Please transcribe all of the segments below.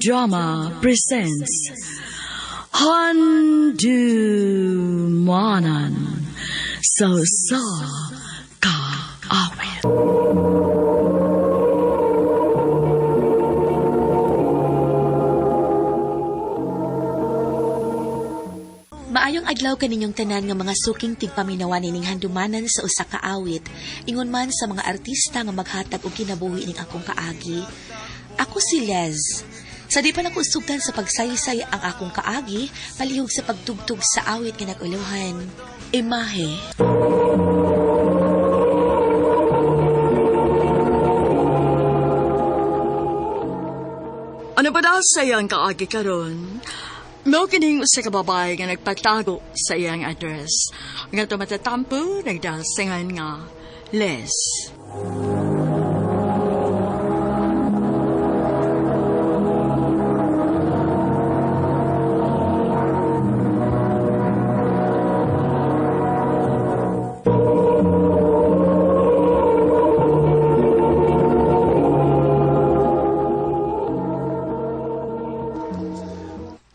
Drama presents Handumanan sa Usa Ka Awit. Maayong adlaw kaninyong tanan nga mga suking tigpaminawan nining handumanan sa usa ka awit. Ingon man sa mga artista nga maghatag og kinabuhi ning akong kaagi. Ako si Les. Sa di pa nako sugdan sa pagsaysay ang akong kaagi, palihog sa pagtugtog sa awit nga nag-uluhan. Imahe. Ano ba daw sa iyang kaagi karon? Mao kining usa ka babae nga nagpatago sa iyang address. Nga tumatatampo, nagdasingan nga Les.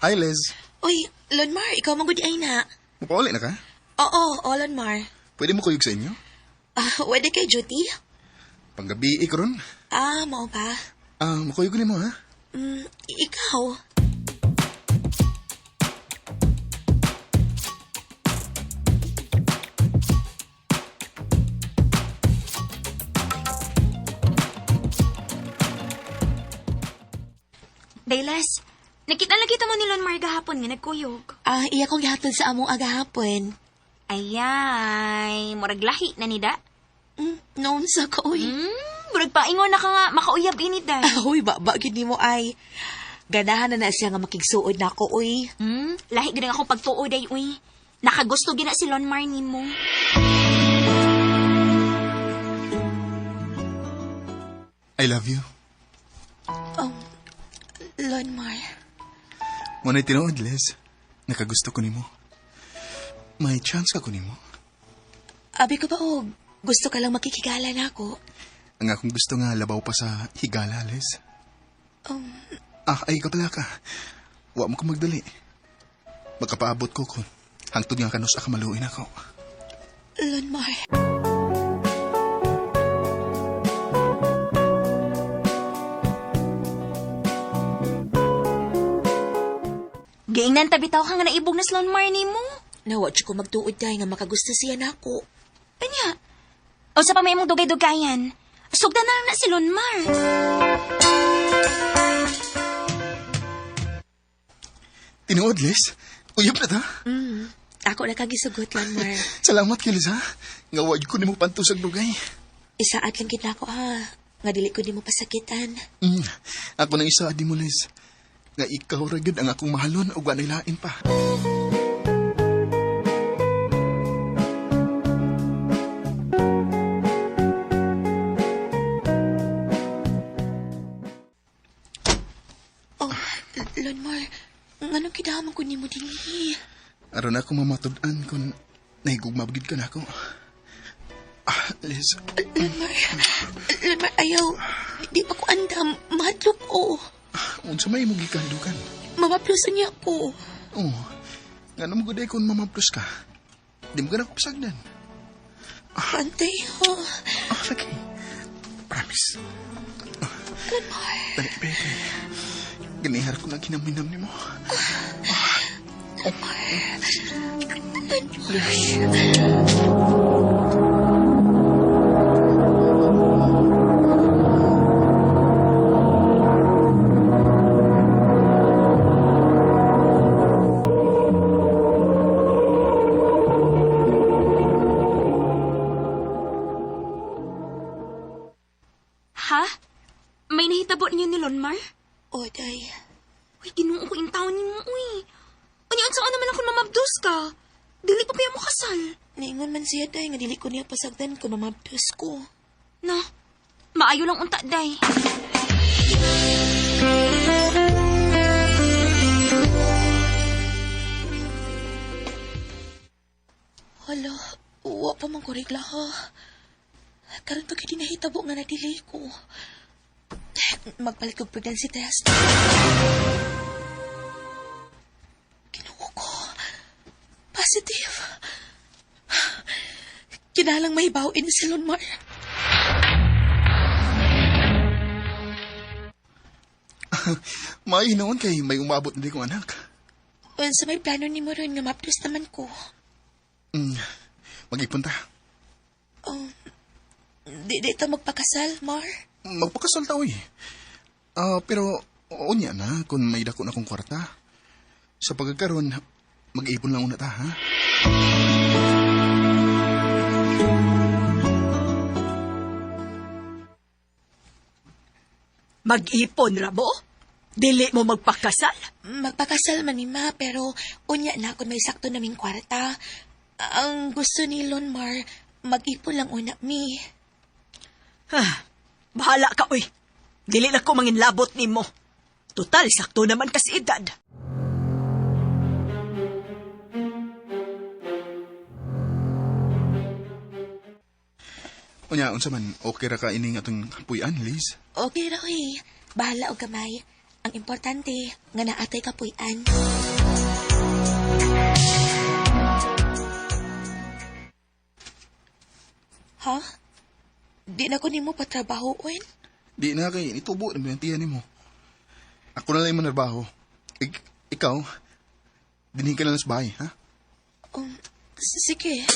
Hi, Liz. Uy, Lonmar, ikaw man gud ay na. Mupauli na ka? Oo, oh, Lonmar. Pwede mo kuyog sa inyo? Ah, wede kay duty? Panggabi ikaron. Ah, mao ba? Ah, makuyog ni mo ha? Ikaw. Daylas, nakita na kita mo ni Lonmar gahapon nga nagkuyog. Ah, iya kong gihatod sa among agahapon. Ayay, murag lahi na nida. Noon sa ko, uy. Murag paingon na ka nga, makauyab ini day. Uy, ba gid nimo ay. Ganahan na na siya nga makigsuod na ako, uy. Lahi gid ang akong pagtuo day, uy. Nakagusto gina si Lonmar nimo. I love you. Lonmar. Mo na'y tinuod, Liz. Nakagusto ko nimo. May chance ka ko nimo. Abi ko ba, og gusto ka lang makikigala na ako? Ang akong gusto nga labaw pa sa higala, Liz. Ay ka pala ka. Wa mo ko magdali. Makapaabot ko kon hangtod nga kanus ka maluin ako. Lonmar. Giingnan tabi taw ka nga naibog na si Lonmar nimo. Nawa, ko magtuod day nga makagusto siya nako. Kanya, o sa pa may imong dugay-dugayan, sugdan na lang na si Lonmar. Tinuod, Liz. Uyab na ta. Ako na kagisugot, Lonmar. Salamat kay Liz, ha? Nga wa ko nimo pantusag dugay. Isaat lang gid nako, ha. Nga dili ko nimo pasakitan. Ako nang isa di mo, Liz. Nga ikaw ra gyud ang akong mahalon ug wa lain pa. Oh, Lonmar, nganong kidaman ko nimo dinhi? Aron ako mamatud-an kung nahigugma ba gid ka nako. Ah, Liz, Lonmar, Lonmar, ayaw. Di pa ko andam. Mahadlok ko. Unsa may imong gikandukan? Mamaplusan niya ko. Oh, ngano mo gud kung mamaplos ka? Di mo ka nakupsagdan. Antay, ha? Ah, lagi. Promise. Lonmar. Dali, bebe. Ganihar ko na ginaminam nimo. Ha? May nahitabo ninyo ni Lonmar? Oh, day. Uy, ginoo ko in taon nimo, uy. Unya, unsa naman akong mamabdos ka? Dili pa pa mo kasal. Naingon man siya, day, nga dili ko niya pasagdan kung mamabdos ko. Na, maayo lang unta, day. Hala, wa pa man ko regla, ha? Karon pa gyud nahitabo nga na-delay ko. Magpalit kog pregnancy test. Kinuha ko. Positive. Kinalang may bawin si Lonmar. May noon kay may umabot na di kong anak. Unsa may plano ni mo ron nga mapdos naman ko. Mag-ipon ta. Di ta magpakasal, Mar. Magpakasal ta, oy. Pero unya na kung may dako na kong kwarta. Sa pagkakaroon, mag-ipon lang una ta, ha? Mag-ipon ra mo? Dili mo magpakasal? Magpakasal man ni Ma, pero unya na kung may sakto naming kwarta. Ang gusto ni Lonmar, mag-ipon lang una mi. Bahala ka, uy. Dili na ko manginlabot nimo. Total, sakto naman kasi edad. Unya, unsa man, okay ra ka ining atong puy-an, Liz? Okay ra, oy. Bahala og gamay. Ang importante, nga naatay kapuy-an. Ha? Di na ko nimo patrabahoon? Di na kay nitubo na binantiyan nimo. Ako na lang yung manarbaho. Ikaw, dinhin ka na lang sa bahay, ha? Sige.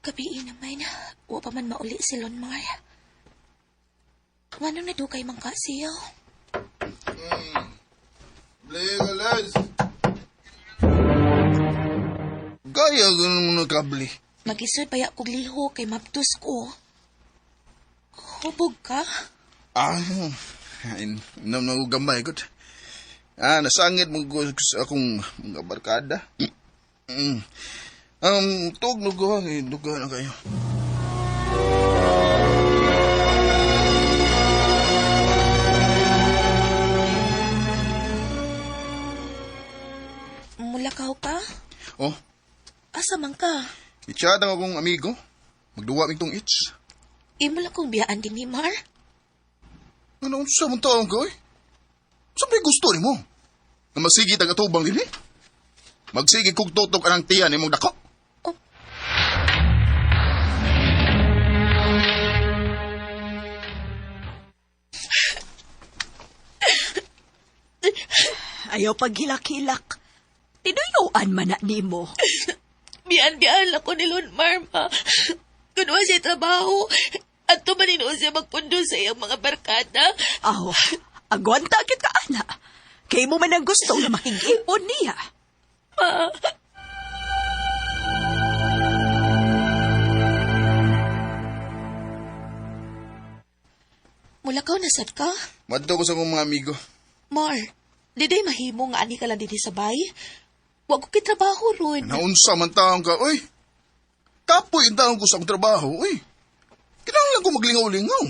Gabi naman, wa pa man mauli si Lonmar. Nganong nadugay man ka siya? Liz! Gaya ganun mo nagkabli. Mag-isod baya kog liho kay maptus ko. Hubog ka? Ah, inom na ko gamay ko. Ah, nasangit mo ko sa akong mga barkada. Tug no ko, eh, duga na kayo. Mulakaw ka? Oh, Asa man ka? i-chat ang akong amigo. Magduwa mig tong itch. Imo lang kong biyaan din ni Mar. Ano unsa man taong ka, oy? Sa may gusto nimo? Nga masigi tag atubang dinhi? Magsige kog tutok anang tiyan nimong dako. Oh. Ayaw paghilak-hilak. Tinuyuan man na nimo. Biyan-biyan ako ni Lonmar, ma. Kun wa siya trabaho, at tumanino siya magpundo sa iyang mga barkada. Aw, agwanta kit ka, ana. Kay mo man ang gusto nga makig-ipon niya. Ma. Mulakaw na sad ka? Madto ko sa akong mga amigo. Mar, di day mahimo nga ani ka lang dinhi sa bay. Wa ko kitrabaho ron. Naunsa man taong ka, oy. Kapoy ang taong ko sa akong trabaho, oy. Kinahanglan ko maglingaw-lingaw.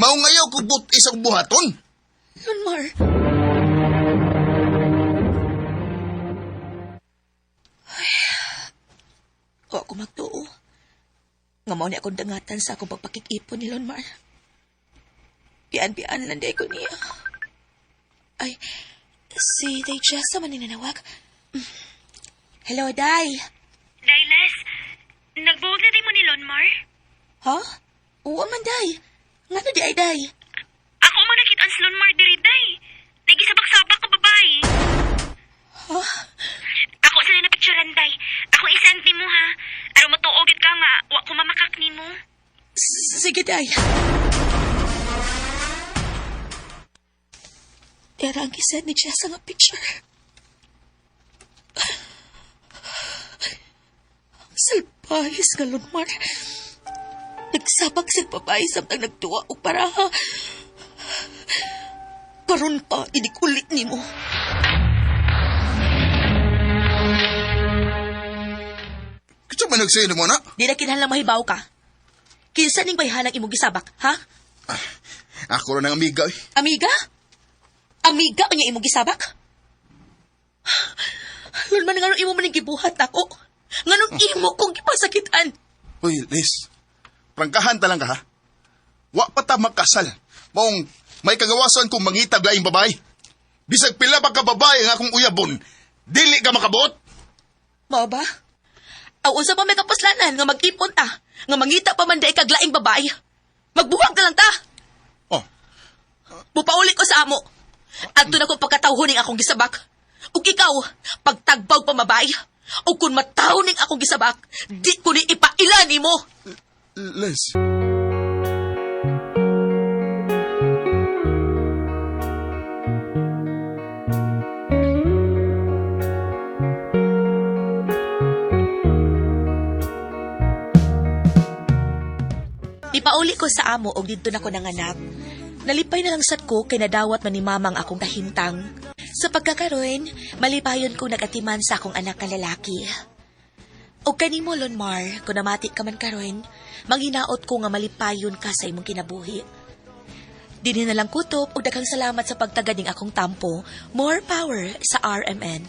Mao ngayaw ko but isang buhaton. Lonmar. Ay, wa ko magtuo. Nga mao ni akong dangatan sa akong pagpakik-ipon ni Lonmar. Bian-bian lang day ko niya. Ay, si Day Jessa man ni nanawag. Hello, Day. Day, Les, nagbuwag na day mo ni Lonmar? Ha? Oo man, Day. Ngano di ay, Day? Ako mo nakita ang si Lonmar diri, Day. Nagisabak-sabak ka babae. Ha? Ako sa na napicturean, Day. Ako isend ni mo, ha? Aron matuo gyud ka nga, wa ko mamakak ni mo. Sige, Day. Tera ang gisend ni Jessa nga picture. Ang salbahis nga, Lonmar. Nagsabak sa babae samtang nagtuwa og paraha. Karon pa, inikulit ni mo. Kinsa man nagsayo mo na? Di na kinahanglang mahibaw ka. Kinsa ning bayhanang imong gisabak, ha? Ah, ako ra ng amiga, oy. Amiga? Amiga unya imong gisabak? Lon man nga imo man ning gibuhat nako. Nganong imo kong gipasakitan? Uy, Liz. Prangkahan ta lang ka, ha? Wa pa ta magkasal. Maong may kagawasan kung mangitag laing babae. Bisag pila pa ka babae nga akong uyabon, dili ka makabuot. Mao ba? Aw unsa pa may kapuslanan nga mag-ipon ta, nga mangita pa man day kag laing babae. Magbuwag na lang ta. Oh, Mupauli ko sa amo. Adto na ko pagkatawhon ning akong gisabak. Ug ikaw, pagtagbaw pa mabay. Ug kun mataw ning akong gisabak, di ko ni ipaila nimo. Liz. Nipauli ko sa amo og didto na ko nanganak. Nalipay na lang sad ko kay nadawat man ni mamang akong kahimtang. Sa pagkakaroon, malipayon ko nagatiman sa akong anak nga lalaki. Og kanimo Lonmar, kung namati ka man karon, manghinaot ko nga malipayon ka sa imong kinabuhi. Dinhi na lang kutob og daghang salamat sa pagtagad ning akong tampo. More power sa RMN.